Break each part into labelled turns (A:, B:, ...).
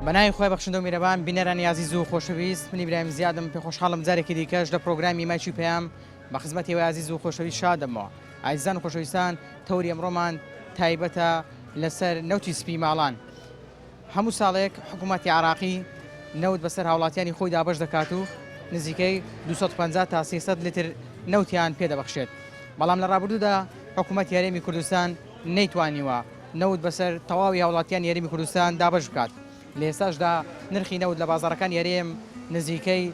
A: بەناوی خوای بەخشندە و میرەبان بینەرانی ئازیز و خۆشەویست من ئیبراهیم زیادم پێ خۆشحاڵم جارێکی دیکەش لە پرۆگرامی مایکی پەیام بە خزمەتی ئێوەی ئازیز و خۆشەویست شاد دەبمەوە ئازیزان و خۆشەویستان تەوری ئەمڕۆمان تایبەتە لەسەر نەوتی سپی ماڵان هەموو ساڵێک حکوومەتی عراقی نەوت بەسەر هاوڵاتیانی خۆی دابەش دەکات و نزیکەی 250 تا 300 لیتر نەوتیان پێدەبەخشێت بەڵام لە ڕابردوودا حکوومەتی هەرێمی کوردستان نەیتوانیوە نەوت بەسەر تەواوی هاوڵاتیانی هەرێمی کوردستان دابەش بکات، لە ئێستاشدا نرخی نەوت لە بازاڕەکانی هەرێم نزیکەی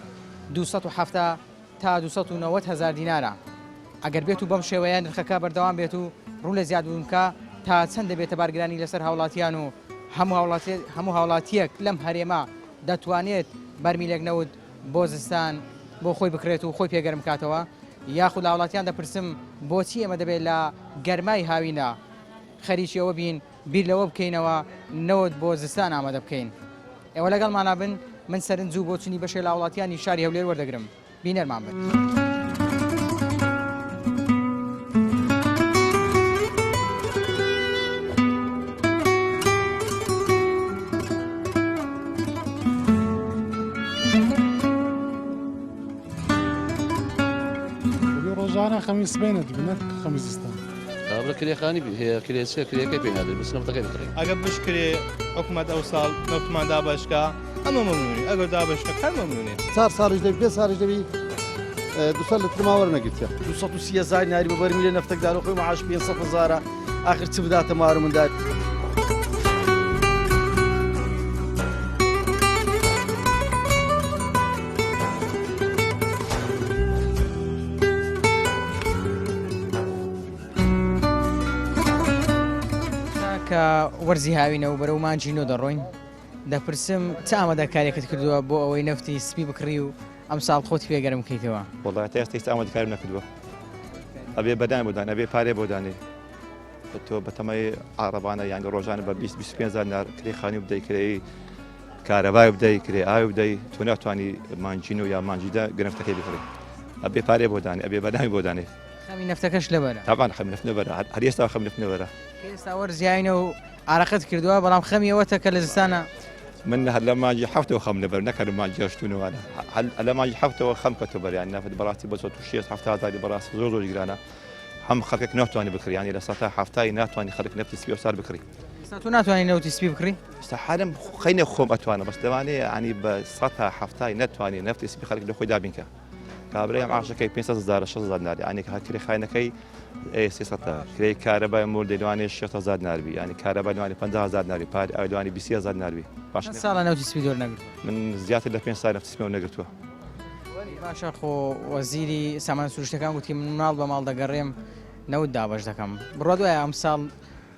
A: 270 تا 290 هەزار دینارە، ئەگەر بێت و بەم شێوەیە نرخەکە بەردەوام بێت و ڕوو لە زیادبوون بکا تا چەند دەبێتە بارگرانی لەسەر هاوڵاتیان و هەموو هاوڵاتیەک لەم هەرێمە دەتوانێت بەرمیلێک نەوت بۆ زستان بۆ خۆی بکڕێت و خۆی پێ گەرم بکاتەوە؟ یاخود لە هاوڵاتیان دەپرسم بۆچی ئێمە دەبێت لە گەرمای هاویندا خەریکی ئەوە بین بیر لەوە بکەینەوە نەوت بۆ زستان ئامادە بکەین؟ ئێوە لەگەڵمانا بن من سەرنج و بۆچونی بەشێ لە هاوڵاتیانی شاری هەولێر وەردەگرم بینەرمان بن.
B: ڕۆژانە خەمی سبەینە دەبی نەک خەمی زستان.
C: ئەبرە کرێخانی هەیە کرێچیە کرێکەی پێ نادرێ بەس نەوتەکەی بکڕی.
D: ئەگەر بشکرێ حکومەت ئەو ساڵ نەوتمان دابەشکا ئەمە مەمنونی ئەگەر دابەش نەکا هەر مەمنونی.
E: چار ساڵیش دەبی پێنج ساڵیش دەبی 200 لترمان وەرنەگرتیە.
F: 230 هەزار ناری بە بەرمیلە نەفتەک دارو خۆی معاش 500 هەزارە ئاخر چ بداتە مار و مندار.
A: کە وەرزی هاوینە و بەرەو مانگی نۆ دەڕۆین دەپرسم چ ئامادەکاریەکت کردووە بۆ ئەوەی نەفتی سپی بکڕی و ئەمساڵ خۆتی پێ گەرم بکەیتەوە؟
G: وەڵا تا ئێستا هیچ ئامادەکاریم نەکردووە ئەبێ بەدان بۆ دان ئەبێ پارێ بۆ دانێ تۆ بەتەمای عربانە یان ڕۆژانە بە 20 25 هزار دینار کرێ خانی بدەی کرێی کارەبای بدەی کرێ ئاوی بدەی تۆ ناتوانانی مانجین و یا مانجیدا گرفتەکەی بکڕی ئەبێ پارێ بۆ دانێ ئەبێ بەدامی بۆ دانێ
A: خەمی نەفتەکەش لەبەرە.
G: تابان خەمی نەفت لەبەرە هەر ئێستا خەمی نەفت لەبەرە.
A: ئێستا وەرز یاینە و ئارەقەت کردووە بەڵام خەمی ئەوەتە کە لە زستانە.
G: من هەر لە مانگی حەفتەوە خەم لەبەر نەک هەر مانگی هەشت و نۆوانە هەر لە مانگی حەفتەوە خەم کەوتە بەر یان نەفت بەڕاستی بە 160 70 هەزاری بەڕاستی زۆر زۆر گرانە هەم خەڵکێک ناتوانانی بکڕی یانی لە سەتا حەفتای ناتوانانی خەڵک نەفتی سپی ئەوسار بکڕی.
A: ئێستا تۆ ناتوانانی نەوتی سپی بکڕی؟
G: ئێستا حالم خەینە خۆم ئەتوانم بەس لەوانەیە ینی بە سەتا حەفتای نەتوانێ نەفتی سپی خەڵک لە خۆی دابین کە. کابرای معاشەکەی 500 هەزارە 600 هەزار دینار یانی کە کرێ خانەکەی 300 کرێی کارەبای مۆردەی لەوانەیە 600 هەزار دینار بی یانی کارەبای لەوانەیە 50 هەزار دینار بی پارەی ئاوی لەوانەیە 20 هەزار دینار بی
A: باش چەند ساڵە نەوتی سپی دۆر نەگرتووە؟
G: من زیاتر لە 5 ساڵ نەوتی سپیم نەگرتووە.
A: باشە خۆ وەزیری سامانە سروشتەکان گوتی من ماڵ بە ماڵ دەگەڕێم نەوت دابەش دەکەم بڕوات وایە ئەمساڵ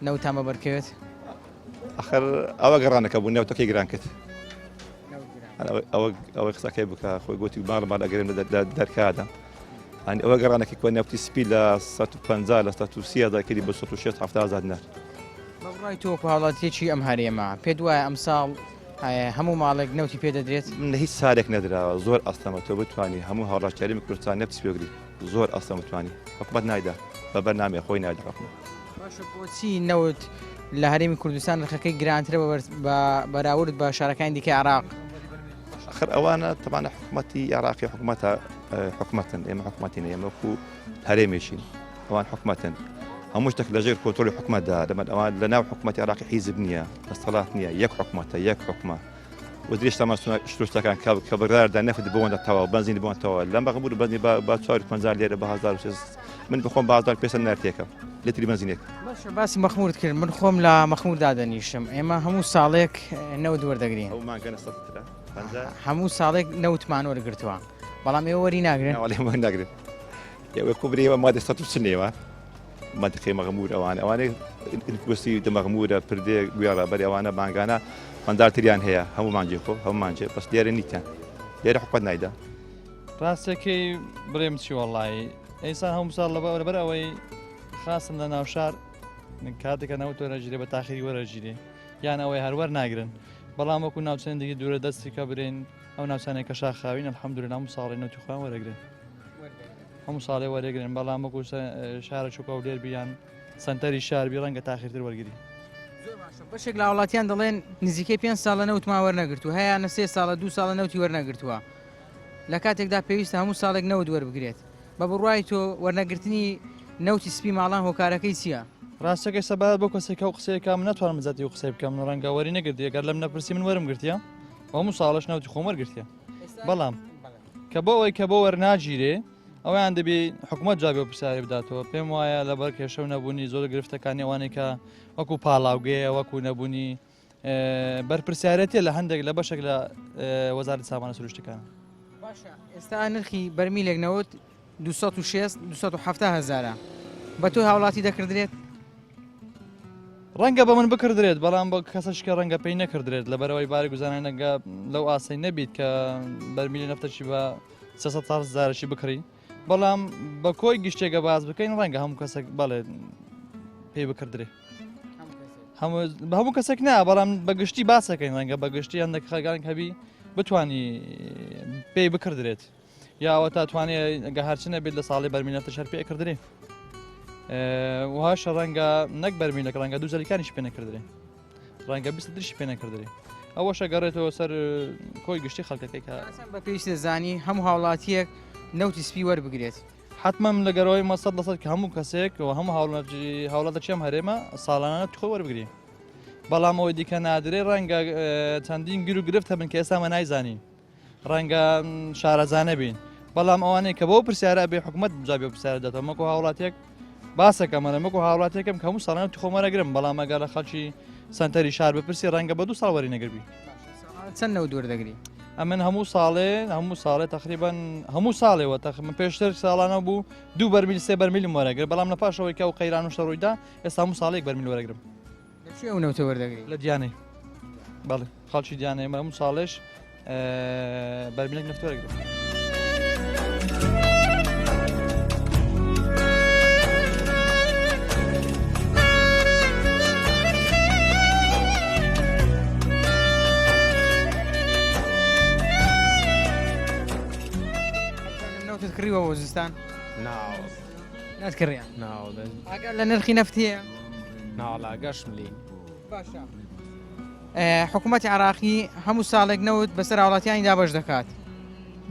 A: نەوتان بەبەرکەوێت؟
G: ئەخر ئەوە گەڕانەکە بوو نەوتەکەی گران کرد. ئەوەی قسەکەی بکە خۆی گوتی ماڵ ماڵ ئەگەرم دەرکادە ئەنی ئەوە گەڕانەکە کۆ نەفتی سپی لە 150 لە 130 هەزار کردی بە 160 70 هەزار دینار.
A: بە بڕوای تۆ وەکو هاوڵاتییەکی ئەم هەرێمە پێت وایە ئەمساڵ هەموو ماڵێک نەوتی پێ دەدرێت؟
G: من لە هیچ سالێک نەدراوە زۆر ئەستەمە تۆ بتوانی هەموو هاوڵاتی هەرێمی کوردستان نەفتی سپی بگری زۆر ئەستەمە بتوانی حکومەت نایدا بە بەرنامەیە خۆی نایدا حکومەت.
A: باشە بۆچی نەوت لە هەرێمی کوردستان نرخەکەی گرانترە بە بەراورد بە شارەکانی دیکەی عێراق؟
G: ئەخر ئەوانە تەبانە حکوومەتی عێراقی حکوومەتە حکوومەتن ئێمە حکوومەتی نیە ئێمە وەکو هەرێمێکین ئەوان حکوومەتن هەموو شتێک لەژێر کۆنترۆلی حکوومەتدا دەمەن ئەوان لە ناو حکوومەتی عێراقی حیزب نییە دەسەڵات نییە یەک حکوومەتە یەک حکومە وەزیری شتوشتەکان کە بڕیاردا نەفت بۆندە تەواو بەنزین بۆن تەواو لەم بەغمور بەنزین بە 450 لێرە بە 1300 من بخۆم بە 1500 نرتێکە لتری بەنزینێک.
A: باشە باسی مەخمورت کرد من خۆم لە مەخمور دادەنیشم ئێمە هەموو ساڵێک نەوت وەردەگرین
G: ئەو مانگەنە سەد ترە پەنجا
A: هەموو ساڵێک نەوتمان وەرگرتووە بەڵام ئێوە وەری ناگرن
G: وەڵێ وەرناگرن ئێوە کوبرێوە مادە 140 نێوە مەنتقەی مەغمور ئەوانە ئەوانەی گوستی دە مەغمورە پردێ گوێڕە بەری ئەوانە مانگانە مندارتریان هەیە هەموو مانجێ خۆ هەموو مانجێ بەس لێرە نیتە لێرە حکومەت نایدا.
D: ڕاستەکەی بڵێم چی وەڵایی ئینسان هەموو ساڵ لەبەر لەبەر ئەوەی خاستن لە ناوشار کاتێکە نەوت وەرەگیرێ بە تاخیری وەرەگیرێ یان ئەوەی هەر وەرناگرن بەڵام وەکو ناوچەیان دیکە دوورە دەستی کە برێن ئەو ناوچانەی کە شاخاوین الحمدلله هەموو ساڵێ نەوتی خۆیان وەرەگرن هەموو ساڵێ وەرەگرن بەڵام وەکو شارە چووکە و لێر بیان سەنتەری شار بی ڕەنگە تاخیرتر وەرگری.
A: بەشێک لە هاوڵاتیان دەڵێن نزیکەی پێنج ساڵە نەوتمان وەرنەگرتووە، هەیانە سێ ساڵە دوو ساڵە نەوتی وەرنەگرتووە، لە کاتێکدا پێویستە هەموو ساڵێک نەوت وەربگرێت. بە بڕوای تۆ وەرنەگرتنی نەوتی سپی ماڵان هۆکارەکەی چییە؟
D: ڕاستەکەی سەبارەت بەو کەسەی کە ئەو قسەیە کا من ناتوانم بە زاتی ئەو قسەی بکەم ڕەنگە وەری نەگرتیە گەر لەم نەپرسی من وەرم گرتیە و هەموو ساڵەش نەوتی خۆم وەرگرتیە بەڵام کە بۆ ئەوەی کە بۆ وەرناگیرێ ئەویان دەبی حکوومەت جوابی ئەو پرسیارەی بداتەوە پێم وایە لەبەر کێشە و نەبوونی زۆر گرفتەکانی ئەوانەی کە وەکو پاڵاوگەیە وەکو نەبوونی بەرپرسیارەتە لە هەندێک لە بەشێک لە وەزارەتی سامانە سروشتەکان.
A: باشە ئێستا نرخی بەرمیلێک نەوت 260 270 هەزارە بە تۆی هاوڵاتی دەکردرێت؟
D: ڕەنگە بە من بکردرێت بەڵام بە کەسەشکە ڕەنگە پێی نەکردرێت لەبەرەوەی باری گوزانانەگە لەو ئاسەی نەبیت کە بەرمیلی نەفتەشی بە 300 هەزارشی بکڕی بەڵام بە کۆی گشتێکە باز بکەین ڕەنگە هەموو کەسێک بەڵێ پێی بکردرێ هەموو کەسێک نا بەڵام بە گشتی باسەکەین ڕەنگە بە گشتی هەندێک خەگان هەبی بتانی پێی بکردرێت یاوە تا توانێت گە هەرچنە بێت لە ساڵی بەرمینەتە شەر پێ کردرێ وهاشە ڕەنگە نەک بەرمینەکە ڕەنگە دوو جەلیکانیش پێ نەکردرێ ڕەنگە 20 درشی پێ نەکردرێ ئەوەشە گەڕێتەوە سەر کۆی گشتی خەڵکەکەی کە
A: بە پێویست دەزانی هەموو هاوڵاتیەک نەوتی سپی وەربگرێت.
D: حتمما من لەگەرەوەی مە 100% کە هەموو کەسێک و هەموو هاوڵاتەکی ئەم هەرێمە ساڵانە نەوتی خۆی وەربگری بەڵام ئەوەی دیکە نادرێ ڕەنگە چەندین گیر و گرفت هەبن کە ئێستا مە نایزانین ڕەنگە شارەزا نەبین بەڵام ئەوانەی کە بۆ پرسیارە بێ حکوومەت جوابی ئەو پرسیارە دەتەوە مەکو هاوڵاتێک باسەکە مەرە مەکو هاوڵاتێکم کە هەموو ساڵانە خۆ مەرەگرم بەڵام ئەگەر لە خەڵکی سەنتەری شار بپرسی ڕەنگە بە دوو ساڵ وەری نەگربی
A: چەند نەوت وەردەگری؟
D: ئەمن هەموو ساڵێ هەموو ساڵێ تقریبا هەموو ساڵێەوە تەخ من پێشتر ساڵانە بوو دوو بەرمیل سێ بەرمیلم وەرەگر بەڵام لە پاشەوەی کە ئەو قەیران و شەڕوویدا ئێستا هەموو ساڵێک بەرمیل وەرەگرم
A: لە کوێ ئەو نەوتە وەردەگری؟
D: لە دیانەی بەڵێ خەڵکی دیانەی هەموو ساڵێش بەرمیلێک نەفت وەرەگرم.
A: نەوتت کڕیوە بۆ زستان؟ ناتکڕیان ئاگات لە نرخی نەفت هەیە؟
H: ناوەڵا ئاگاشم لێی
A: باشە حکوومەتی عراقی هەموو ساڵێک نەوت بەسەر هاوڵاتیانی دابەش دەکات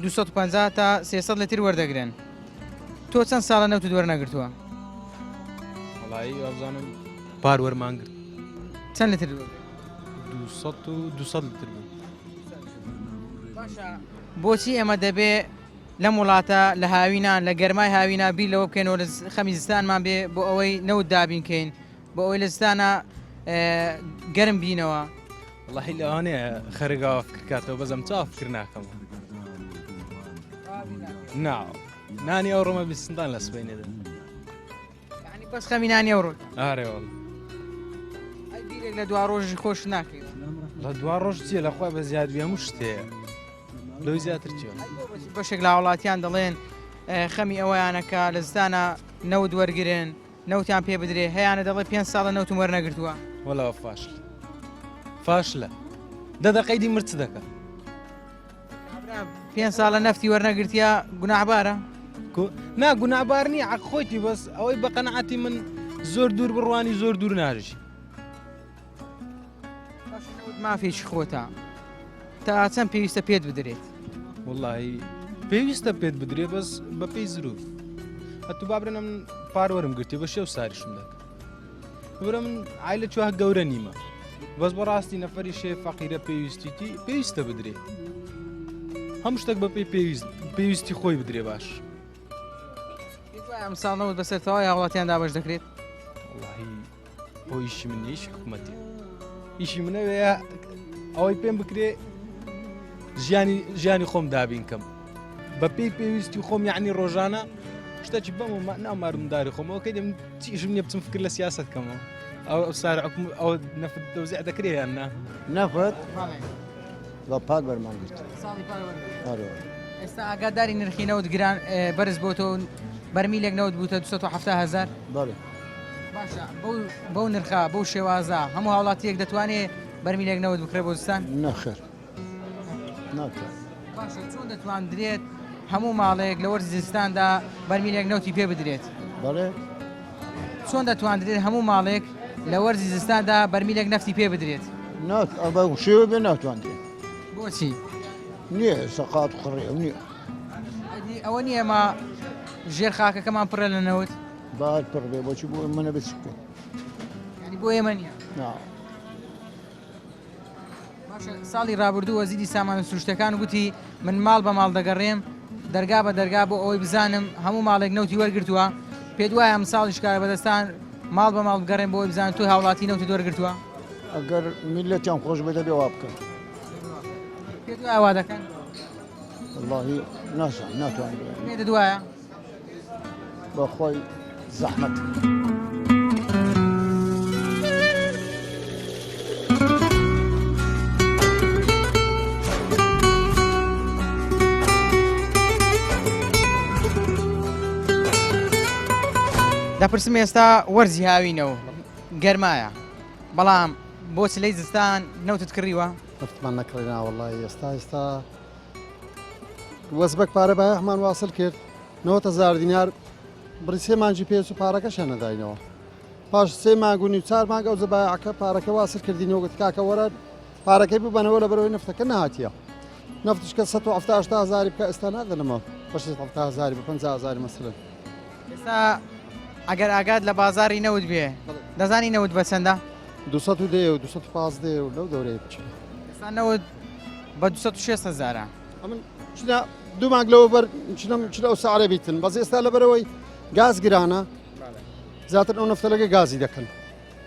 A: 250 تا 300 لتر وەردەگرن تۆ چەند ساڵە نەوتت وەرنەگرتووە
H: وەڵایی وابزانم پار وەرمان گرت
A: چەند لتر
H: 200 و 200 لتر بوو
A: باشە بۆچی ئێمە دەبێ لەم وڵاتە لە هاوینان لە گەرمای هاوینا بیر لەوە بکەینەوە لە خەمی زستانمان بێ بۆ ئەوەی نەوت دابین کەین بۆ ئەوەی لە زستانە گەرم بینەوە.
H: وەڵاهی لەوانەیە خەرگاوە فکر کاتەوە بەس ئەم چاو فکر ناکەم نا نانی ئەو ڕۆمە بیستندان لە سبەینێ دە
A: یعنی بەس خەمی نانی ئەوڕۆ
H: ئارێ وەڵا
A: ئەی بیرێک لە دوا ڕۆژی خۆش ناکەی
H: لە دوا ڕۆژ چییە لە خۆی بە زیاد بێ هەموو شتەیە لەوەی زیاتر چیە
A: بەشێک لە هاوڵاتیان دەڵێن خەمی ئەوەیانە کە لە زستانە نەوت وەرگرن نەوتیان پێ بدرێ هەیانە دەڵێ پێ ساڵە نەوتم وەرنەگرتووە
H: وەلا فاشل فاشلە دە دەقەی دی مرچ دەکە
A: پێ ساڵە نەفتی وەرنەگرتیە گوناحبارە
H: نا گوناحبار نییە عەق خۆیتی بەس ئەوەی بە قەنەعەتی من زۆر دوور بڕوانی زۆر دوور ناژی
A: مافێکی خۆتە تا چەند پێویستە پێت بدرێت
H: وڵی پێویستە پێت بدرێ بەس بە پێی زروف ئەتو بابرێن من پاروەرم گرتی بە شێو ساریشم دەکە برە من ئای لە چوه گەورە نیمە بەس بەڕاستی نەفەری شێ فەقیرە پێویستیتی پێویستە بدرێ هەموو شتێک بە پێی پێویست پێویستی خۆی بدرێ باش
A: ئەم ساڵەوە بەسەر تەواوی هاوڵاتیان دابەش دەکرێت
H: بۆ ئیشی من ئیشی حکوومەتی ئیشی منەوەیە ئەوەی پێم بکرێ ژیانی ژیانی خۆم دابین کەم بە پێی پێویستی خۆم یعنی ڕۆژانە شتێکی بەم و نامارمداری خۆمەوە کە دەم چیشم نیە بچم فکر لە سیاست کەمەوە ئەو سار حکوم ئەو نەفت تەوزیع دەکرێ یان نا
E: نەفت بە پار بەرمان گرت
A: ئێستا ئاگاداری نرخی نەوت گران بەرز بۆتەوە بەرمیلێک نەوت بووتە 270 هزار
E: بەڵێ
A: باشە بەو نرخە بەو شێوازە هەموو هاوڵاتیەک دەتوانێت بەرمیلێک نەوت بکرێ بۆ زستان
E: نەخێر ناتوانێت.
A: باشە چۆن دەتواندرێت هەموو ماڵێک لە وەرزی زستاندا بەرمیلێک نەوتی پێ بدرێت؟
E: بەڵێ.
A: چۆن دەتواندرێت هەموو ماڵێک لە وەرزی زستاندا بەرمیلێک نەفتی پێ بدرێت؟
I: نا بەو شێوە بێ ناتواندرێت.
A: بۆچی؟
I: نییە سەقات قڕێ و نییە.
A: ئەدی ئەوە نییە ئێمە ژێر خاکەکەمان پڕە لە نەوت؟
I: با پڕ بێ بۆچی بۆ ئێمە نەبێت چ بکەین؟
A: یانی بۆ ئێمە نییە؟
I: نا.
A: باشە ساڵی ڕابردوو وەزیری سامانە سروشتەکان گوتی من ماڵ بە ماڵ دەگەڕێم دەرگا بە دەرگا بۆ ئەوەی بزانم هەموو ماڵێک نەوتی وەرگرتووە پێت وایە ئەم ساڵیش کاربەدەستان ماڵ بە ماڵ بگەڕێن بۆ ئەوەی بزانن تۆی هاوڵاتی نەوتت وەرگرتووە؟
I: ئەگەر میللەتیان خۆش بێت دەبێ وا بکەن.
A: پێت وایە وا دەکەن؟
I: وەڵاهی نازانم ناتوانم بڵێم.
A: ئومێدت وایە؟
I: بەخوای زەحمەت.
A: دەپرسم ئێستا وەرزی هاوینە و گەرمایە بەڵام بۆ چلەی زستان نەوتت کڕیوە؟
E: نەفتمان نەکڕی ناوەڵی ئێستا ئێستا وەزبەک پارە بایەخمان واسل کرد 90 هزار دینار بڕی سێ مانگی پێچ و پارەکەشیان نەداینەوە پاش سێ مانگ و نیو چار مانگ ئەو زەبایعەکە پارەکە واسل کردینەوە گوت کاکە وەرە پارەکەی ببەنەوە لە بەرەوەی نەفتەکە نهاتیە نەفتش کە 170 هزاری بکە ئێستا نادەنەمە بە 670 هزاری بە 50 هزاری مەسەلەن
A: ئێستا ئەگەر ئاگات لە بازاری نەوت بێ دەزانی نەوت بە چەندە؟
E: 210 و 215 و لەو دەورەیە بچێت
A: ئێستا نەوت بە 260 هزارە
E: ئەمن چنە دوو مانگ لەوە بەر چنم چ ئەو سعرە بیتن بەس ئێستا لەبەرەوەی گاز گرانە زیاتر ئەو نەفتەلەکە گازی دەکەن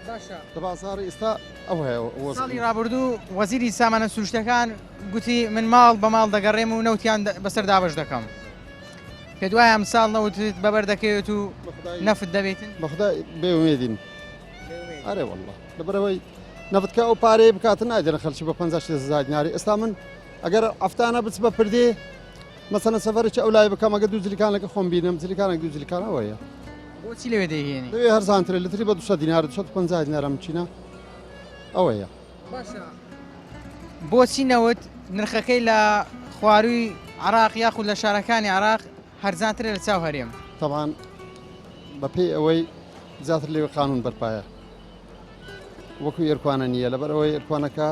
A: باشە
E: لە بازاڕی ئێستا ئەو هەیە
A: ساڵی ڕابردوو وەزیری سامانە سروشتەکان گوتی من ماڵ بە ماڵ دەگەڕێم و نەوتیان بەسەر دابەش دەکەم پێت وایە ئەم ساڵ نەوتت بەبەر دەکەوێت و نەفت دەبێتن
E: بەخدا بێ ئومێدین ئەرێ والله لەبەرەوەی نەفت کە ئەو پارەیە بکاتن نادەن خەلکی بە 50 هزار دیناری ئێستا من ئەگەر هەفتانە بچمە پردێ مەسەلەن سەفەرێکی ئەو لای بکەم ئەگەر دوو جلیکانەکە خۆم بینم جلیکانێک دوو جلیکان ئەوەیە.
A: بۆچی لەوێ دەیهێنی؟
E: لەوێ هەرزانترە لتری بە 200 دینار 250 دینار ئەم چینە ئەوەیە.
A: باشە بۆچی نەوت نرخەکەی لە خوارووی عراق یاخود لە شارەکانی عراق هەرزانترە لە چاو هەرێم؟
E: تەبعەن بەپێی ئەوەی زیاتر لەوێ قانون بەرپایە وەکو ئێرکوانە نییە لەبەر ئەوەی ئێرکوانەکە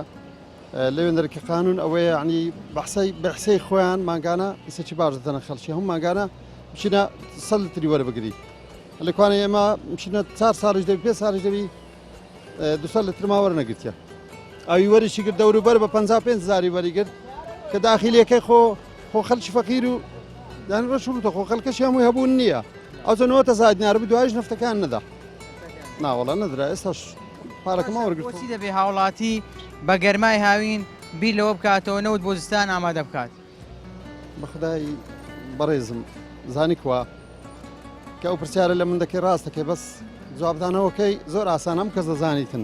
E: لەوێندەر کە قانون ئەوەیە یعنی بەحسەی بەحسەی خۆیان مانگانە ئیسەکی باش دەدەنە خەڵکی هەموو مانگانە بچینە سە لتری وەربگری لەکوانە ئێمە بچینە چار ساڵیش دەبی پێ ساڵیش دەبی دو لترما وەرنەگرتیە ئەوی وەریشی کرد دەوروبەر بە 55 هزاری وەریگرت کە داخیلەکەی خۆ خۆ خەلکی فەقیر و یان ڕەشوتە خۆ خەلکەشی هەمووی هەبوون نییە ئەو نەوەتە زاد نارە دوایش نەفتەکان نەدا ناوەڵا نەدرا ئێستاش پارەکەمان وەرگرتووە.
A: بۆچی دەبێ هاوڵاتی بە گەرمای هاوین بیر لەوە بکاتەوە نەوت بۆ زستان ئامادە بکات؟
E: بەخودای بەڕێزم زانی کوا کە ئەو پرسیارە لە من دەکەی ڕاست دەکەی بەس جوابدانەوەکەی زۆر ئاسان هەم کەس دەزانیتن.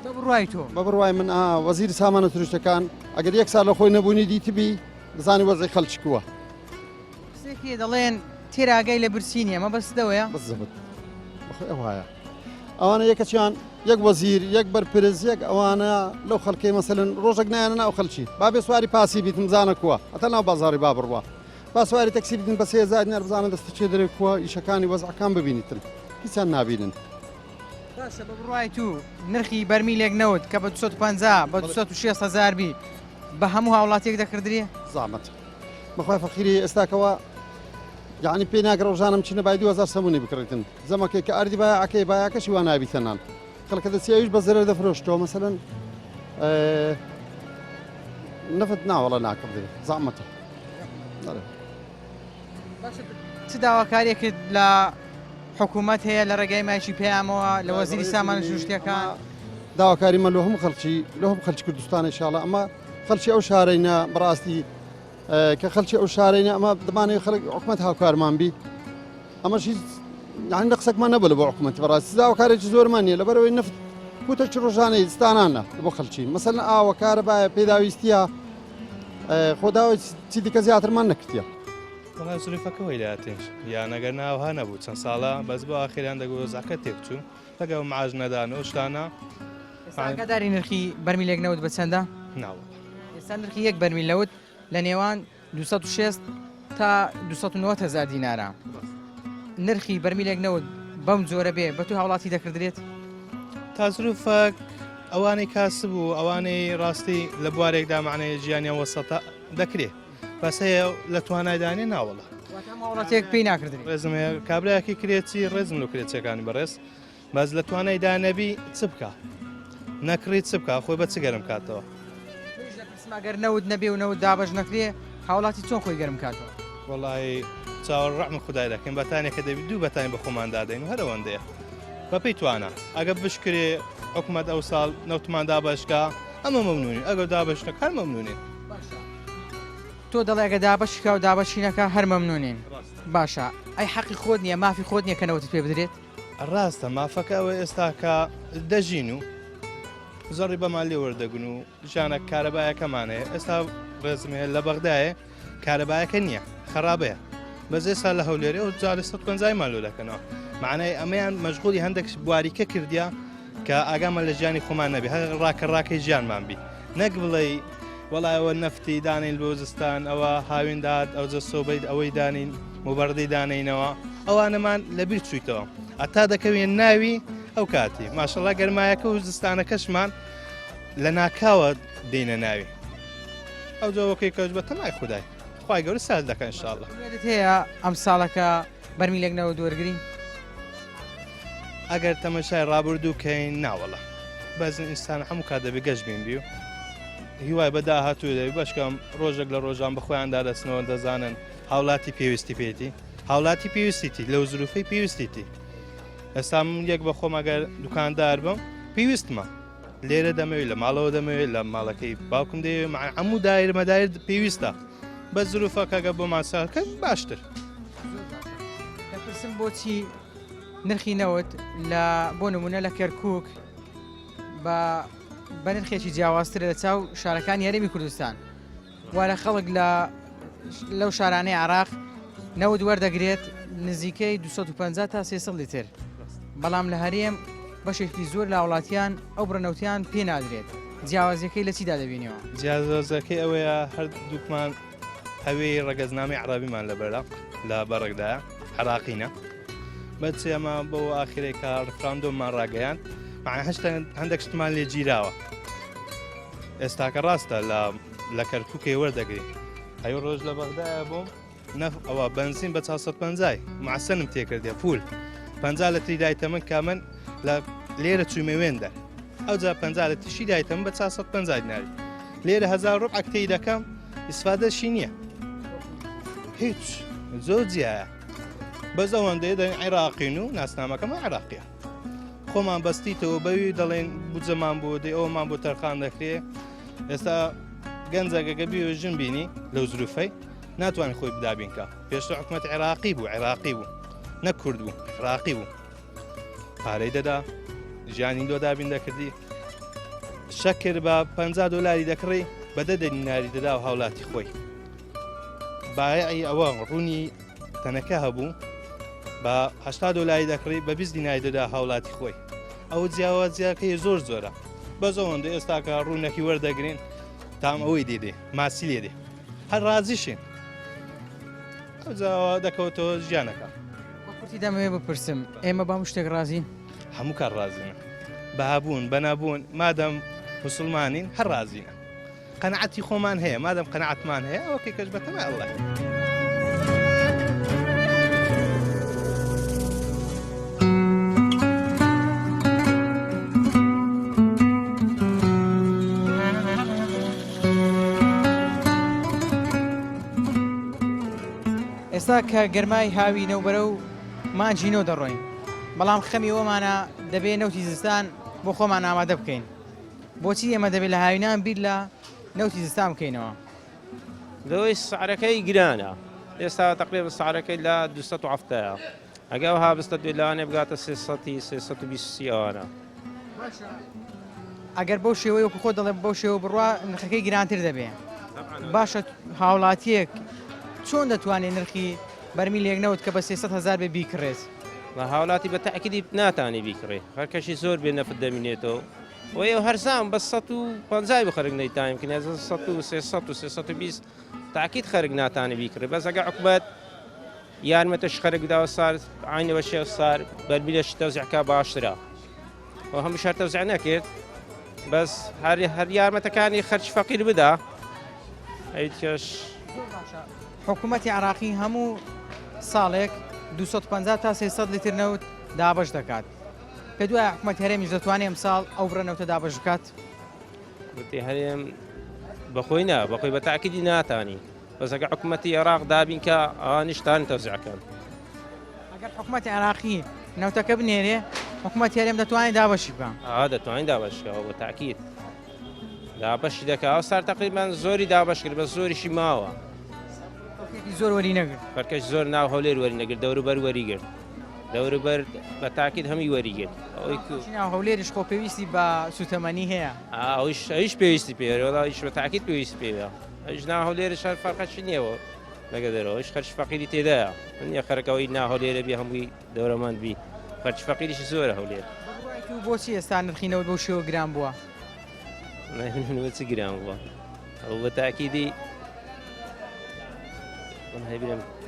A: بە بڕوای تۆ؟
E: بە بڕوای من ئا وەزیری سامانە سروشتەکان ئەگەر یەک سال لە خۆی نەبوونی دیتبی دەزانی وەزعی خەلکی کووە.
A: قسەیەکی دەڵێن تێر ئاگای لە برسی نییە مەبەستت ئەوەیە؟
E: بزبت بەخۆی ئەوهایە ئەوانە یەکەچیان یەک وەزیر یەک بەرپرس یەک ئەوانە لەو خەڵکەی مەسەلەن ڕۆژێک نایەنە ناو خەلکی با بێ سواری پاسی بیتم بزانە کووە هەتا ناو بازاڕی با بڕوا با سواری تەکسی بیتن بە 3000 دینار بزانە دەستە چێ دەرێ کووە ئیشەکانی وەزعەکان ببینیتن هیچیان نابینن.
A: باشە بە بڕوای تو نرخی بەرمیلێک نەوت کە بە 250 بە 260 هەزار بی بە هەموو هاوڵاتیەک دەکردرێ؟
E: زەحمەت بەخوای فەقیری ئێستاکەوە یعنی پێی ناگرە ڕۆژانم چینە بای 2000 سەمونی بکڕیتن زەمەکەی کە ئەردی بایعەکەی بایعەکەشی وا نابیتە نان خەڵکە دەچی ئەویش بە زەرەر دەفرۆشتەوە مەسەلەن نەفت ناوەڵە ناکڕدرێ زەحمەتە
A: باشە چ داواکاریەکت لە حکوومەت هەیە لە ڕێگای مایکی پەیامەوە لە وەزیری سامانە سروشتیەکان؟
E: داواکاری مە لۆ هەموو خەڵکی لۆ هەموو خەلکی کوردستان ئینشاڵا ئەمە خەلکی ئەو شارەینە بەڕاستی کە خەلکی ئەو شارەینە ئەمە دەمانەوێت خەڵک حکومەت هاوکارمان بی ئەمەش هیچ یعنی لە قسەکمان نەبوو لە بۆ حکومەت بەڕاستی داواکارێکی زۆرمان نییە لەبەرەوەی نەفت کوتەکی ڕۆژانەی ستانانە بۆ خەلکی مەسەلەن ئاوە کارەبایە پێداویستیە خۆ داوای چی دیکە زیاترمان نەکردیە.
J: وەڵا زروفەکە وەی لاتێش یان ئەگەر ناوها نەبوو چەند ساڵە بەس بۆ ئاخریان دەگو وەزعەکە تێکچوو لەگەڵ معاش نەدان و شتانە.
A: ئێستا ئاگاداری نرخی بەرمیلێک نەوت بە چەندە؟
J: نا وەڵا.
A: ئێستا نرخی یەک بەرمیل نەوت لە نێوان 260 تا 290 هەزار دینارە. نرخی بەرمیلێک نەوت بەم جۆرە بێ بە تو هاوڵاتی دەکردرێت؟
J: تازروفەک ئەوانەی کاسب و ئەوانەی ڕاستی لە بوارێکدا معنای ژیانیان وەسەتە دەکرێ بەس هەیە لە توانایدانێ ناوەڵە
A: هاوڵاتیەک پێی ناکردن
J: ڕێزم هەیە کابراایەکی کرێچی ڕێزم لە کرێچەکانی بەڕێز بەس لە توانای دانەبی چ بکە نەکڕی چ بکە خۆی بە چ گەرم کاتەوە
A: گەر نەوت نەبێ و نەوت دابەش نەکرێ هاوڵاتی چۆن خۆی گەرم کاتەوە
J: وڵی چاوەڕ ڕەحمی خدای دەکەین بەتانێکە دەبی دوو بەتانی بە خۆمان دادەین و هەرەوەندەیە بەپێی توانا ئەگە بشکرێ حکومەت ئەو ساڵ نەوتمان دابەشکا ئەمە مەمنونین ئەگەر دابەش نەکا هەر مەمنونین.
A: تۆ دەڵێ ئەگە دابەشی کا و دابەشی نەکا هەر مەمنونین باشە ئەی حەقی خۆت نییە مافی خۆت نییە کە نەوتت پێ بدرێت؟
J: ڕاستە مافەکە ئەوە ئێستا کە دەژین و زەڕی بەمان لێ وەردەگن و ژانە کارەبایەکەمان هەیە ئێستا ڕێزم هەیە لە بەغدایە کارەبایەکە نییە خەرابەیە بەس ئێستا لە هەولێرێ و جارێ 150 مان لۆ دەکەنەوە معنای ئەمەیان مەشغولی هەندێک بواریکە کردیا کە ئاگامان لە ژیانی خۆمان نەبێ هەر ڕاکە ڕاکەی ژیانمان بی نەک بڵێ وەڵایەوە نەفتی دانین بۆ زستان ئەوە هاوین داد ئەو جە سۆبەیت ئەوەی دانین مبەردەی دانینەوە ئەوانەمان لەبیر چویتەوە ئەتا دەکەوێن ناوی ئەو کاتی ماشەڵا گەرمایەکە و زستانەکەشمان لە ناکاوە دێنە ناوی ئەو جەوەکەی کەش بە تەمای خودای خوای گەورە ساز دەکەن ان شاء الله.
A: ئومێدت هەیە ئەم ساڵەکە بەرمیلێک نەوت وەرگری؟
J: ئەگەر تەمەشای ڕابردوو کەین ناوەڵا بەس ئینسان هەموو کات دەبێ گەش بین بی و هیوای بە داهاتوو دەبی بەشکەم ڕۆژێک لە ڕۆژان بە خۆیاندا دەچنەوە دەزانن هاوڵاتی پێویستی پێیتی هاوڵاتی پێویستیتی لەو زروفەی پێویستیتی ئێستا من یەک بە خۆم ئەگەر دوکاندار بم پێویستمە لێرە دەمەوێت لە ماڵەوە دەمەوێت لە ماڵەکەی باوکم دەیەوێت مع هەموو دایر مەدایر پێویستە بە زروفەکەگە بۆ ماساکە باشتر.
A: دەپرسم بۆچی نرخی نەوت لە بۆ نمونە لە کەرکک بە بە نرخێکی جیاوازتر لە چاو شارەکانی هەرێمی کوردستان وا لە خەڵک لە لەو شارانەی عراق نەوت وەردەگرێت نزیکەی 250 تا 300 لیتر بەڵام لە هەرێم بەشێکی زۆر لە وڵاتیان ئەو بڕە نەوتیان پێ نادرێت جیاوازیەکەی لە چیدا دەبینەوە؟
J: جیاوازەکەی ئەوەیە هەر دووکمان هەوێی ڕەگەزنامەی عربیمان لە بەرە لە بەڕێکدایە عراقینە بەچ ئەمە بۆ ئاخرێکە ڕفراندۆممان ڕاگەیان مع هەشتا هەندێک شتمان لێ گیراوە ئێستاکە ڕاستە لە لە کەرکووکێ وەردەگری ئەی ڕۆژ لە بەغدایە بۆم نەف ئەوە بەنزین بە 450 معسەنم تێکردێ فول 50 لە تری دایتە من کە من لە لێرە چوومە وێندە ئەوجا 50 لە تشی دایتە من بە 450 دیناری لێرە هزار ڕوبعەک تێی دەکەم ئیسفادەشی نییە هیچ زۆر جیایە بەس ئەوەندەیە دەڵێن عێراقین و ناسنامەکەمە عێراقیە خۆمان بەستیتەوە بەوی دەڵێن بودجەمان بۆ دێ ئەومان بۆ تەرخان دەکرێ ئێستا گەنجەگەگە بیوە ژن بینی لەو زروفەی ناتوانین خۆی بدابینکە پێشتر حکوومەت عێراقی بوو عێراقی بوو نە کورد بوو عێراقی بوو پارەی دەدا ژیانی لۆ دابین دەکردی شەکر بە 50 دلاری دەکڕی بە دە دیناری دەدا و هاولاتی خۆی بایعی ئەوە ڕوونی تەنەکە هەبوو بە هەشتا دۆلاری دەکڕی بە 20 دیناری دەدا هاوڵاتی خۆی ئەو جیاوازیەکەی زۆر زۆرە بەس ئەوەندە ئێستاکە ڕوونەکی وەردەگرین تام ئەوەی دێدێ ماسی لێ دێ هەر ڕازیشین ئەو جاوە دەکەوتەوە ژیانەکە
A: بە کورتی دەمەوێ بپرسم ئێمە بە هەموو شتێک ڕازین؟
J: هەموو کار ڕازینە بە هەبوون بە نەبوون مادەم مسلمانین هەر ڕازینە قەناعەتی خۆمان هەیە مادەم قەناعەتمان هەیە ئەوە کەش بەتەمای اللە.
A: ئێستا کە گەرمای هاوینە و بەرەو مانگی نۆ دەڕۆین بەڵام خەمی ئەوەمانە دەبێ نەوتی زستان بۆ خۆمان ئامادە بکەین بۆچی ئێمە دەبێت لە هاوینان بیر لە نەوتی زستان بکەینەوە؟
K: لەوەی سعرەکەی گرانە ئێستا تقریبا سعرەکەی لە 270 ئەگە ئەوها بستە دوێ لەوانەیە بگاتە 300 320 ئەوانە.
A: ئەگەر بەو شێوەی وەکو خۆت دەڵێ بەو شێوە بڕوا نرخەکەی گرانتر دەبێ باشە هاوڵاتیەک چۆن دەتوانێت نرخی بەرمیلێک نەوت کە بە 300 هزار بێ بیکڕێت؟
K: هاوڵاتی بە تەئکیدی ناتانی بیکڕێ هەر کەشی زۆر بێ نەفت دەمینێتەوە و ئێوە هەرزان بە 150 بۆ خەرک نەیتان بکەن یا 100 و 300 و 320 تاکید خەرک ناتانی بیکڕێ بەس ئەگە حکومەت یارمەتەش خەرک بداوە سار عینەوە شێ سار بەرمیلەش تەوزیعکا باشترە. و هەموو شار تەوزیع نەکرد بەس هەر هەر یارمەتەکانی خەرج فەقیر بدا ئەیتکەش.
A: حکوومەتی عراقی هەموو ساڵێک 250 تا 300 لیتر نەوت دابەش دەکات. پێ دوای حکوومەت هەرێمیش دەتوانێت ئەمساڵ ئەو بڕە نەوتە دابەش بکات؟
K: حکوومەتی هەرێم بەخۆی نا بەخۆی بە تاکیدی ناتانی بەس ئەگەر حکوومەتی عێراق دابین کە ئەوانیشتان تەوزیعکەن.
A: ئەگەر حکوومەتی عێراقی نەوتەکە بنێرێ حکوومەتی هەرێم دەتوانێت دابەشی بکە؟
K: ئا دەتوانین دابەشکەوە بە تاکید دابەشی دەکا ئەو سار تقریبان زۆری دابەش کرد بە زۆریشی ماوە
A: زۆر وەری نەگرت
K: فەرکەش زۆر ناو هەولێر وەری نەگرت دەوروبەر وەری گرت دەوروبەر بە تاکید هەمی وەری گرت ئەوەی
A: ناو هەولێریش خۆ پێویستی بە سوتەمەنی هەیە
K: ئەویش ئەویش پێویستی پێ ئەویش بە تاکید پێویستی پێوە ئەویش ناو هەولێرش هەر فەرقەشی نییەوە لەگە دەرەوەش خەرج فەقیری تێدایە نیە خەرەکەەوەی نا هەولێرە بی هەمووی دەورەمەند بی خەرج فەقیریش زۆرە هەولێر.
A: بۆچی ئێستا نرخی نەوت بەو شێوە گران بووە؟
K: چ گران بووە ئەو بە تاکیدی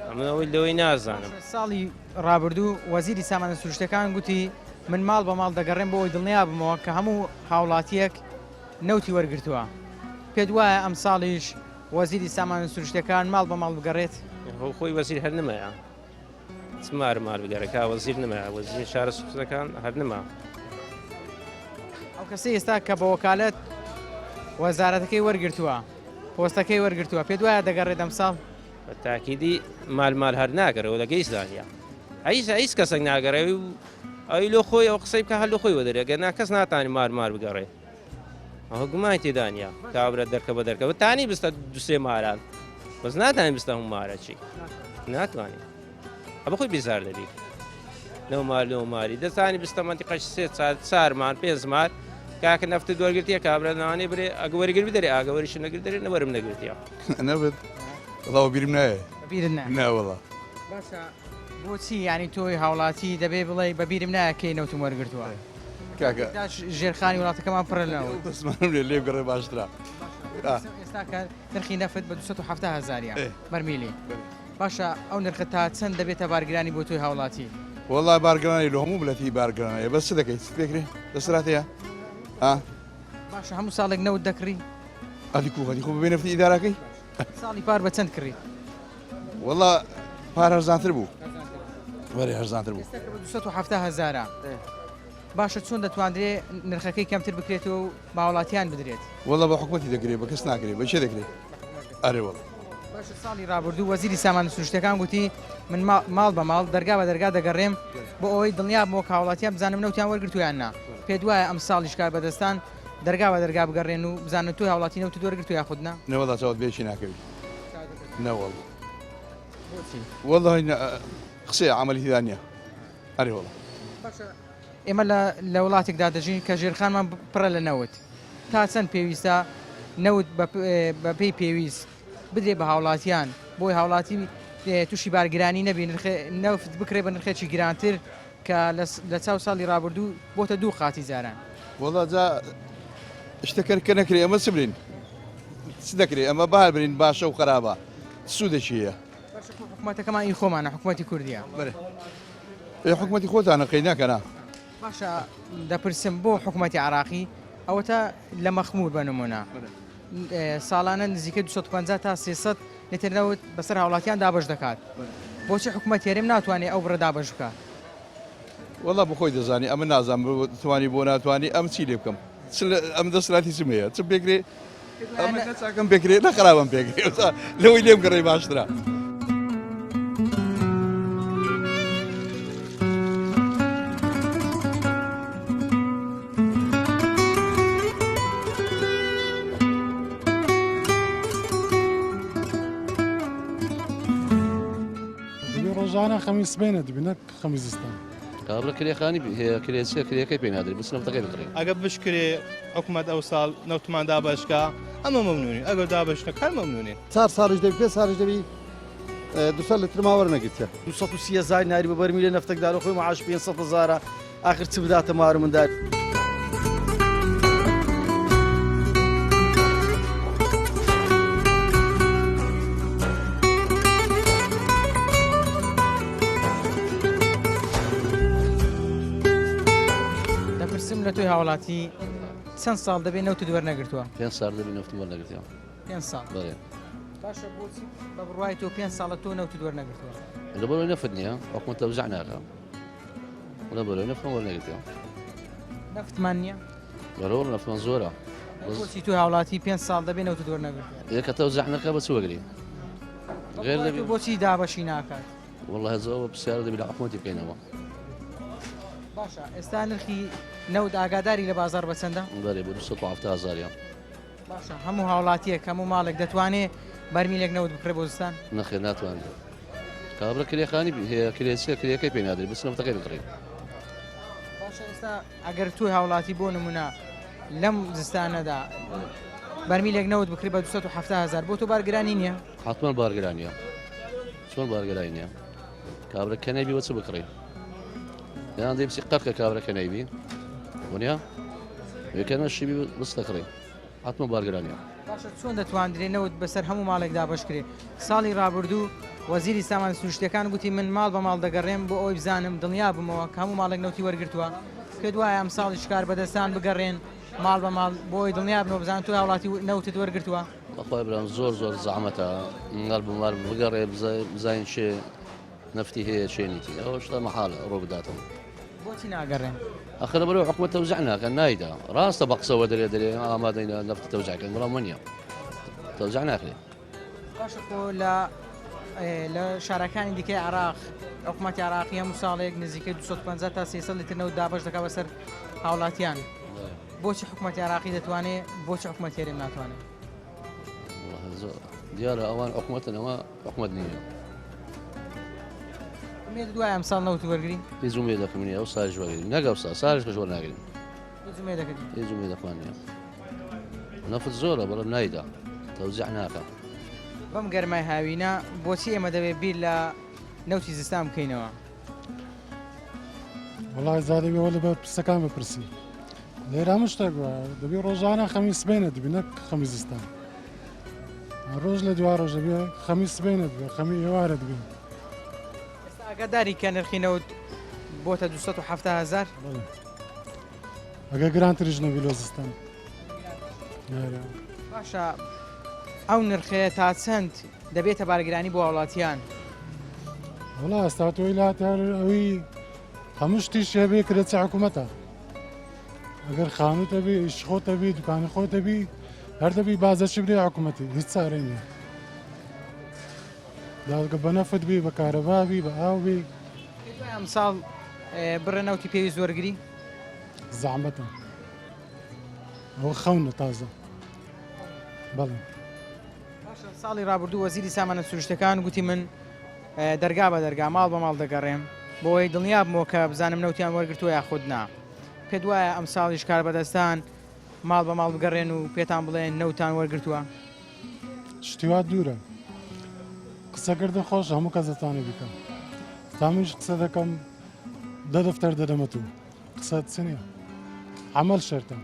K: ئەمە ئەوەی لەوەی نازانم.
A: ساڵی ڕابردوو وەزیری سامانە سروشتەکان گوتی من ماڵ بە ماڵ دەگەڕێم بۆ ئەوەی دڵنیا بمەوە کە هەموو هاوڵاتیەک نەوتی وەرگرتووە. پێت وایە ئەمساڵیش وەزیری سامانە سروشتەکان ماڵ بە ماڵ بگەڕێت؟
K: خۆی وەزیر هەر نمایە چ مار مار بگەرە کا وەزیر نما وەزیر شارە سوختەکان هەر نما.
A: ئەو کەسەی ئێستا کە بە وەکالەت وەزارەتەکەی وەرگرتووە پۆستەکەی وەرگرتووە پێت وایە دەگەڕێت ئەمساڵ؟
K: بە تاکیدی مال مال هەر ناگەڕێەوە لە گەیس دانە هیچ هیچ کەسێک ناگەڕێ و ئەوی لۆ خۆی ئەو قسەی بکە هەر لە خۆی وەدەرێ گەر نا کەس ناتانی مار مار بگەڕێ ئەوە گومانی تێدا نییە کابرا دەرکە بە دەرکە بە تانی بستە دوسێ ماران بەس ناتانی بستە هەموو مارە چی ناتوانانی ئەبە خۆی بیزار دەبی لەو مار لەو ماری دەزانی بستە منتیقەش سێ چار چارمان پێنج مار کاکە نەفت دوەرگرتیە کابرا نوانێ برێ ئەگە وەرگر بدەرێ ئاگە وەریش نەگر دەرێ نەوەرم نەگرتیە
L: نەبێت وەڵا بیرم نایە
A: بیرت نایە
L: نەوەڵا
A: باشە بۆچی یانی تۆی هاوڵاتی دەبێ بڵێ بە بیرم نایە کەی نەوتم وەرگرتووە
L: کاکە
A: ژێرخانی وڵاتەکەمان پڕە لە نەوت
L: دەستمانم لێ لێ بگەڕێ باشترە
A: ئێستا کە نرخی نەفت بە 270 هەزاریە بەرمیلی باشە ئەو نرخە تا چەند دەبێتە بارگرانی بۆ تۆی هاوڵاتی
L: وەڵا بارگرانی لە هەموو ملەتی بارگرانەیە بەس چ دەکەیت چ پێکرێ دەسرات هەیە ها
A: باشە هەموو ساڵێک نەوت دەکڕی
L: ئەدی کو هەدی خۆ ببێ نەفتی ئیدارەکەی
A: ساڵی پار بە چەند کڕی
L: وەڵا پار هەرزانتر بوو بەرێ هەرزانتر بوو
A: 270 هەزارە باشە چۆن دەتواندرێ نرخەکەی کەمتر بکرێتەوە و باوڵاتیان بدرێت
L: وەڵا بە حکومەتی دەکرێت بە کەس ناکرێت بە چێ دەکرێت ئەرێ وەڵا
A: باشە ساڵی ڕابردوو وەزیری سامانە سروشتەکان گوتی من ماڵ بە ماڵ دەرگا بە دەرگا دەگەڕێم بۆ ئەوەی دڵنیا بۆ کاوڵاتیان بزانم نەوتیان وەرگرتویان نا پێ دوایە ئەم ساڵیش کار بەدەستان دەرگا بە دەرگا بگەڕێن و بزانن تۆی هاوڵاتی نەوتت وەرگرتووە یاخود نا؟
L: نەوەڵا چاوت بەیەکی ناکەوی نەوەڵا. بۆچی؟ وەڵی قسەیە عەمەلی تێدا نییە ئەرێ وەڵا.
A: باشە ئێمە لە لە وڵاتێکدا دەژین کە ژێرخانمان پڕە لە نەوت تا چەند پێویستە نەوت بە پێی پێویست بدرێ بە هاوڵاتیان بۆی هاوڵاتی تووشی بارگرانی نەبی نرخێ نەوت بکرێ بە نرخێکی گرانتر کە لە چاو ساڵی ڕابردوو بۆتە دوو قاتی جاران.
L: وەڵا جا شتەکە کە نەکرێ ئەمە چ برین چ دەکرێ ئەمە بار برین باشە و خراپە سوودێکی هەیە.
A: باشە خۆ حکومەتەکەمان ئی خۆمانە حکومەتی کوردیە.
L: بەرێ ئێ حکومەتی خۆتانە قەی ناکەنا.
A: باشە دەپرسم بۆ حکومەتی عراقی ئەوەتا لە مەخمور بە نمونە ساڵانە نزیکەی 250 تا 300 لیتر نەوت بەسەر هاوڵاتیان دابەش دەکات بۆچی حکومەتی هەرێم ناتوانێت ئەو بڕە دابەش بکات؟
L: وەڵا بۆ خۆی دەزانی ئەمن نازانم توانی بۆ ناتوانی ئەم چی لێ بکەم چ ئەم دەسەلاتی چم هەیە چ پێکرێ ئەمە نە چاکەم پێکرێ نە خراپم پێکرێ لەوەی لێم گەڕێ باشترە.
B: دەبی ڕۆژانە خەمی سبەینە دەبی نەک خەمی زستان.
C: کابرا کرێخانی هەیە کرێچیە کرێکەی پێ نادرێ بچ نەوتەکەی بکڕێ.
J: ئەگەر بشکرێ حکومەت ئەوساڵ نەوتمان دابەشکا ئەمە مەمنونین ئەگەر دابەش نەکا هەر مەمنونین.
E: چار ساڵیش دەبی پێنج ساڵیش دەبی 200 لترمان وەرنەگرتیە.
F: 230 هەزار ناری بە بەرمیلە نەفتەک دارە خۆی معاش 500 هەزارە ئاخر چ بداتە مار و مندار.
A: دەپرسم. پرسم لە تۆی هاوڵاتی چەند ساڵ دەبێ نەوتت وەرنەگرتووە؟
C: پێ ساڵ دەبی نەوتم وەرنەگرتیوە.
A: پێ ساڵ.
C: بەڵێ.
A: باشە بۆچی بە بڕوای تۆ پێ ساڵە تۆ نەوتت وەرنەگرتووە؟
C: لەبەرەوەی نەفت نییە، حکومەت تەوزیع ناکا. لەبەرەوەی نەفتمان وەرنەگرتیوە.
A: نەفتمان نییە؟
C: بەرەوە نەفتمان زۆرە.
A: بۆچی تۆ هاوڵاتی پێ ساڵ دەبێ نەوتت وەرنەگرتووە؟
C: یەکە تەوزیع نەکا بە چ وەگری؟ غێر دەبی
A: بۆچی دابەشی ناکات؟
C: وەڵڵا زۆر ئەوە پرسیارە دەبی لە حکومەتی بکەینەوە.
A: باشە ئێستا نرخی نەوت ئاگاداری لە بازاڕ بە چەندە؟
C: بەرێ بۆ 270 هەزاریان.
A: باشە هەموو هاوڵاتیەک هەموو ماڵێک دەتوانێ بەرمیلێک نەوت بکڕێ بۆ زستان؟
C: نەخێر ناتوانێت. کابرا کرێخانی هەیە کرێچیە کرێکەی پێ نادرێت بچ نەوتەکەی بکڕین.
A: باشە ئێستا ئەگەر تۆی هاوڵاتی بۆ نمونە لەم زستانەدا بەرمیلێک نەوت بکڕی بە 270 هەزار بۆ تۆ بارگرانی نییە؟
C: حتمما بارگرانیە. چۆن بارگرانی نییە؟ کابرا کە نەیبی وە چ بکڕی؟ یان دەی بچی قەرکە کابرا کە نەیبی وەنیە؟ یەکە نەشیبی بچ دەکڕی حتمما بارگرانیە.
A: باشە چۆن دەتواندرێ نەوت بەسەر هەموو ماڵێک دابەش کرێ؟ ساڵی ڕابردوو وەزیری سامانە سروشتیەکان گوتی من ماڵ بە ماڵ دەگەڕێم بۆ ئەوەی بزانم دڵنیا بمەوە کە هەموو ماڵێک نەوتی وەرگرتووە. پێت وایە ئەمساڵیش کاربەدەستان بگەڕێن ماڵ بە ماڵ بۆ ئەوەی دڵنیا بنەوە بزانن تۆ هاوڵاتی نەوتت وەرگرتووە؟
C: بەخوای برام زۆر زۆر زەحمەتە ماڵ بە ماڵ بگەڕێ بزانین چێ نەفتی هەیە چێ نیتی ئەوە شتە مەحاڵە ڕوو بداتەوە.
A: بۆچی ناگەڕێن؟
C: ئەخر لەبەرئەوەی حکومەت تەوزیع ناکەن نایدا ڕاستە بە قسەوە دەرێ دەرێ ئامادەینە نەفت تەوزیع کەن بەڵام وەنیە تەوزیع ناکرێ.
A: باشە خۆ لە لە شارەکانی دیکەی عێراق حکومەتی عێراقی هەموو ساڵێک نزیکەی 250 تا 300 لیتر نەوت دابەش دەکات بەسەر هاوڵاتیان بۆچی حکومەتی عێراقی دەتوانێت بۆچی حکومەتی هەرێم ناتوانێت؟
C: دیارە ئەوان حکومەتن ئەوە حکومەت نییە.
A: ئومێدت وایە ئەمساڵ نەوت وەرگری؟
C: هیچ ئومێدەکەم نییە ئەو سالیش وەرگرین نەک ئەو ساڵ سالیش کەش وەرناگرین.
A: هیچ ئومێدەکەت نییە؟
C: هیچ ئومێدەکمان نییە. نەفت زۆرە بەڵام نایدا تەوزیع ناکا.
A: بەم گەرمای هاوینە بۆچی ئێمە دەبێت بیر لە نەوتی زستان بکەینەوە؟
B: وەڵای زادەبی ئەوە لە بەرپرسەکان بپرسی. لێرە هەموو شتێک وایە دەبی ڕۆژانە خەمی سبەینە دەبی نەک خەمی زستان ڕۆژ لە دوا ڕۆژ دەبێ خەمی سبەینە دەبێ خەمی ئێوارە دەبێ
A: ئێستا ئاگاداری کە نرخی نەوت بۆتە 270 هەزار
B: ئەگە گرانتریش نەبی لۆ زستان
A: باشە ئەو نرخەیە تا چەند دەبێتە بارگرانی بۆ هاوڵاتیان
B: وڵا ئێستا تۆی لاتار ئەوی هەموو شتیش هەبێ کرێچە حکوومەتە ئەگەر خانوو تەبی ئیش خۆ تەبی دوکانی خۆ تەبی هەر دەبی بازەچی بدەی حکوومەتی هیچ چارەی نییە داگە بە نەفت بی بە کارەبا بی بە ئاو بی
A: ئەمساڵ بڕە نەوتی پێویست وەرگری
B: زەحمەتە ئەوە خەونە تازە بەڵێ
A: ساڵی ڕابردوو وەزیری سامانە سروشتەکان گوتی من دەرگا بە دەرگا ماڵ بە ماڵ دەگەڕێم بۆ ئەوەی دڵنیا بمەوە کە بزانم نەوتیان وەرگرتووە یاخود نا. پێت وایە ئەمساڵیش کاربەدەستان ماڵ بە ماڵ بگەڕێن و پێتان بڵێن نەوتان وەرگرتووە؟
B: شتی وا دوورە. قسەکردن خۆشە هەموو کەس دەتوانێت بیکا. تا منیش قسە دەکەم دە دەفتەر دەدەمە تو. قسە چ نییە. عەمەل شەرتە.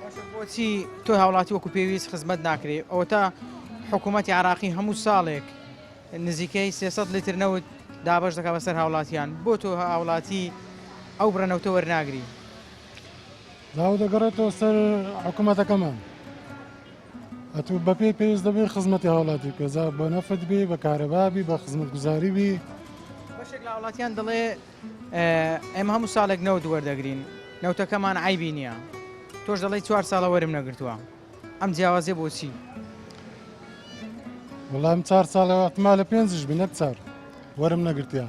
A: باشە بۆچی تۆ هاوڵاتی وەکو پێویست خزمەت ناکرێ؟ ئەوەتا حکوومەتی عێراقی هەموو ساڵێک نزیکەی 300 لیتر نەوت دابەش دەکات بەسەر هاوڵاتیان، بۆ تۆ هاوڵاتی ئەو بڕە نەوتە وەرناگری؟
B: داوە دەگەڕێتەوە سەر حکوومەتەکەمان. ئەتوو بەپێی پێویست دەبێ خزمەتی هاوڵاتی بکە جا بە نەفت بی بە کارەبا بی بە خزمەتگوزاری بی.
A: بەشێک لە هاوڵاتیان دەڵێ ئێمە هەموو ساڵێک نەوت وەردەگرین نەوتەکەمان عەیبی نییە تۆش دەڵێی چوار ساڵە وەرم نەگرتووە ئەم جیاوازیە بۆچی؟
B: وەڵا ئەم چار ساڵە احتمالە پێنجش بی نەک چار وەرم نەگرتیە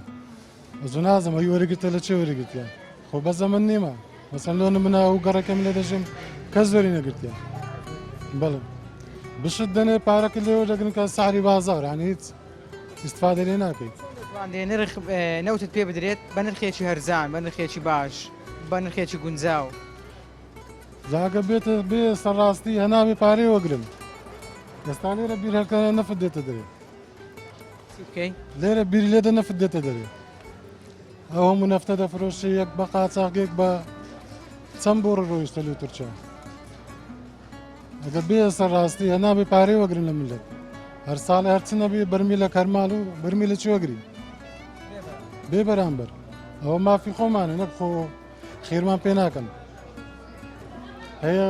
B: ئەزوو نازم ئەوی وەرگرتە لە چێ وەرگرتیە خۆ بەس ئەمن نیمە مەسەن لۆ نمونە ئەو گەڕەکەم لێ دەژیم کەس وەری نەگرتیە بەڵێ بشت دەنێ پارەکە لێ وەردەگرن کە سعری بازاڕ یانی هیچ ئیستفادە لێ ناکەیت.
A: دەتوانرێ نرخ نەوتت پێ بدرێت بە نرخێکی هەرزان بە نرخێکی باش بە نرخێکی گونجاو.
B: جا ئەگەر بێتە بێ سەرڕاستی هەناوی پارەی وەگرن ئێستا لێرە بیر هەرکە نەفت دێتە دەرێ
A: چی بکەی؟
B: لێرە بیر لێدە نەفت دێتە دەرێ ئەو هەموو نەفتە دەفرۆشی یەک بە قاچاغێک بە چەند بۆ ڕۆیشتە لە تورکیا ئەگەر بێ سەرڕاستی هەناوی پارەی وەگرن لە ملت هەر ساڵێ هەرچ نەبی بەرمیلە کەرمال و بەرمیلە چی وەگری بێ بەرامبەر ئەوە مافی خۆمانە نەک خۆ خێرمان پێ ناکەن. هەیە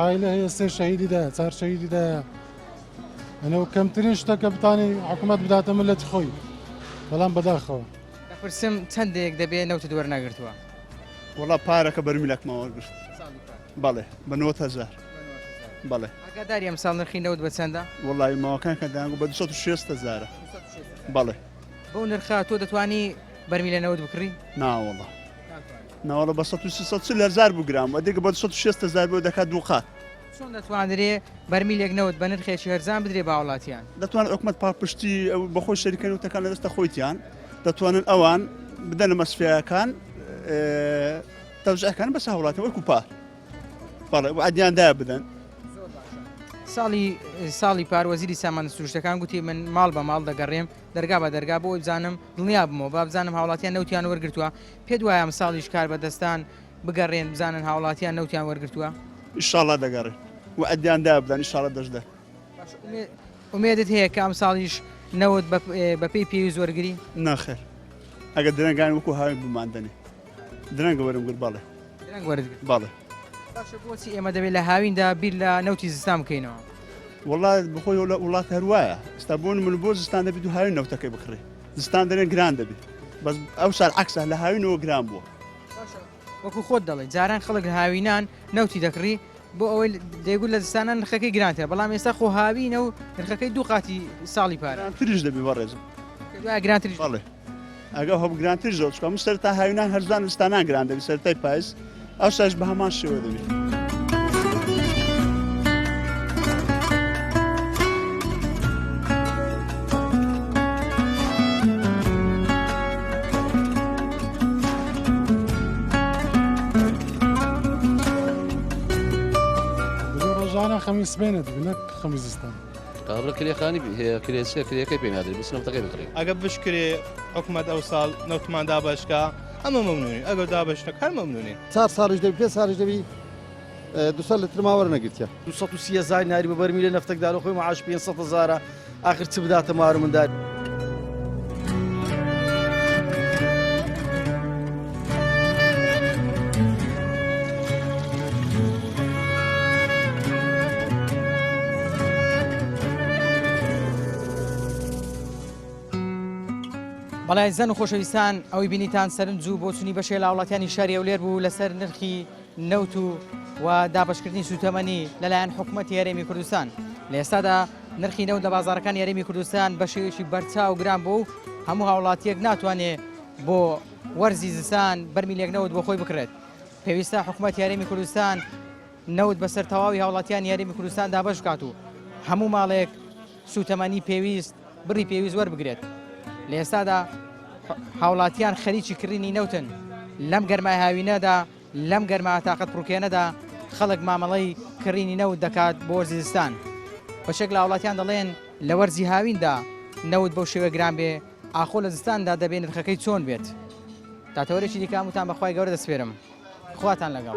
B: عایلە هەیە سێ شەهیدی دایە چار شەهیدی دایە ئەنەوە کەمترین شتە کە بتانی حکوومەت بداتە ملەتی خۆی بەڵام بەداخەوە.
A: دەپرسم چەندێک دەبێ نەوتت وەرنەگرتووە؟
M: وەڵا پارەکە بەرمیلەکمان وەرگرت. بەڵێ بە 90 هەزار. بەڵێ.
A: ئاگاداری ئەمساڵ نرخی نەوت بە چەندە؟
M: وەڵی ماوەکان کە دەیانگوت بە 260 هەزارە. بەڵێ.
A: بەو نرخە تۆ دەتوانی بەرمیلە نەوت بکڕی؟
M: نا وەڵا. ناوەڵا بە 130 هەزار بوو گرام ئەدێکە بە 260 هەزار بۆ دەکات دوو قات.
A: چۆن دەتوانرێ بەرمیلێک نەوت بە نرخێکی هەرزان بدرێ بە هاوڵاتیان؟
M: دەتوانن حکومەت پاڵپشتی بەخۆی شەریکە نەوتەکان لە دەستە خۆیتیان دەتوانن ئەوان بدەنە مەسفیاکان تەوزیعەکان بەس هاوڵاتی وەکو پار بەڵێ وعدیان دایە بدەن.
A: ساڵی ساڵی پار وەزیری سامانە سروشتەکان گوتی من ماڵ بە ماڵ دەگەڕێم دەرگا بە دەرگا بۆ ئەوەی بزانم دڵنیا بمەوە با بزانم هاوڵاتیان نەوتیان وەرگرتووە پێت وایە ئەمساڵیش کاربەدەستان بگەڕێن بزانن هاوڵاتیان نەوتیان وەرگرتووە؟
M: ئیشاڵا دەگەڕێن وەعدیان دایە بدەن ئیشاڵا دەشدەن.
A: باشە ئومێدت هەیە کە ئەمساڵیش نەوت بەپێی پێویست وەرگری؟
M: نەخێر ئەگەر درەنگان وەکو هاوین بمان دەنێ درەنگە وەرم گرت بەڵێ.
A: درەنگ وەرت گرت؟
M: بەڵێ.
A: باشە بۆچی ئێمە دەبێت لە هاویندا بیر لە نەوتی زستان بکەینەوە؟
M: وەڵا بەخۆی وڵات هەروایە ئێستا بۆ نمونە بۆ زستان دەبێت و هاوین نەوتەکەی بکڕی زستان دەرێن گران دەبێت بەس ئەو سال عەکسە لە هاوینەوە گران بووە.
A: باشە وەکو خۆت دەڵێی جاران خەڵک لە هاوینان نەوتی دەکڕی بۆ ئەوەی دەیگوت لە زستانان نرخەکەی گرانترە بەڵام ئێستا خۆ هاوینە و نرخەکەی دوو قاتی ساڵی پارە.
M: گرانتریش دەبی بەڕێزم.
A: دوایە گرانتریش
M: بەڵێ ئەگەر هەبوو گرانتریش زۆر چکە من سەرتا هاوینان هەرزان زستانان گران دەبی سەرتای پایز ئەوساش بە هەمان شێوە دەبی.
B: ڕۆژانە خەمی سبەینە دەبی نەک خەمی زستان.
C: قابلە کرێخانی هەیە کرێچیە کرێەکەی پێ نادرێ بچ نەوتەکەی بکڕێ.
J: ئەگەر بشکرێ حکومەت ئەوساڵ نەوتمان دابەشکا ئەمە مەمنونین ئەگەر دابەش نەکا هەر مەمنونین.
E: چار ساڵیش دەبی پێنج ساڵیش دەبی 200 لترمان وەرنەگرتیە.
F: 230 هەزار ناری بە بەرمیلە نەفتەک دارو خۆی معاش 500 هەزارە ئاخر چ بداتە مار و مندار.
A: بەڵێ ئازیزان و خۆشەویستان ئەوەی بینیتان سەرنج و بۆچونی بەشێ لە هاوڵاتیانی شاری هەولێر بوو لەسەر نرخی نەوت و و دابەشکردنی سوتەمەنی لەلایەن حکوومەتی هەرێمی کوردستان لە ئێستادا نرخی نەوت لە بازارەکانی هەرێمی کوردستان بە شێوەیەکی بەرچاو گران بوو و هەموو هاوڵاتیەک ناتوانێت بۆ وەرزی زستان بەرمیلێک نەوت بۆ خۆی بکڕێت پێویستە حکوومەتی هەرێمی کوردستان نەوت بەسەر تەواوی هاوڵاتیانی هەرێمی کوردستان دابەش بکات و هەموو ماڵێک سووتەمەنی پێویست بڕی پێویست وەربگرێت. لە ئێستادا هاوڵاتیان خەریکی کڕینی نەوتن، لەم گەرمای هاوینەدا، لەم گەرما تاقەت پڕوکێنەدا خەڵک مامەڵەی کڕینی نەوت دەکات بۆ وەرزی زستان. بەشێک لە هاوڵاتیان دەڵێن لە وەرزی هاویندا نەوت بەو شێوەیە گران بێ، ئاخۆ لە زستاندا دەبێ نرخەکەی چۆن بێت؟ تا تەوەرێکی دیکە هەمووتان بە خوای گەورە دەسپێرم. خواتان لەگەڵ.